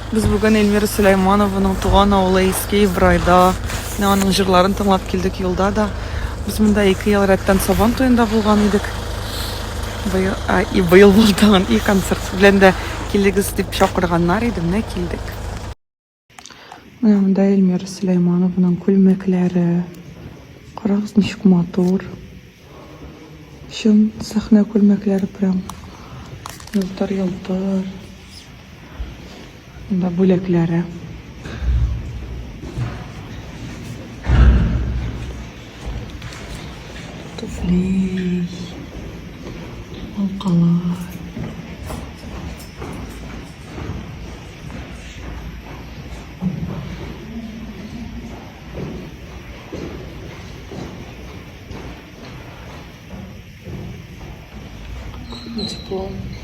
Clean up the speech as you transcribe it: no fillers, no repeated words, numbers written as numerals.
Без бүген Эльмира Сөләйманованың туган авылы Иске Ибрайда. Менә аның җырларын тыңлап килдек юлда да. Без монда ике ел рәттән Сабан туенда булган идек. Быел, а, и быел булды тагын, и концерт белән дә килегез дип чакырганнар иде, менә килдек. Менә монда Эльмира Сөләйманованың күлмәкләре. Карагыз, ничек матур. Чын сәхнә күлмәкләре прям. Елтыр-елтыр. Монда бүләкләре. Туфли. Алкалар. Диплом.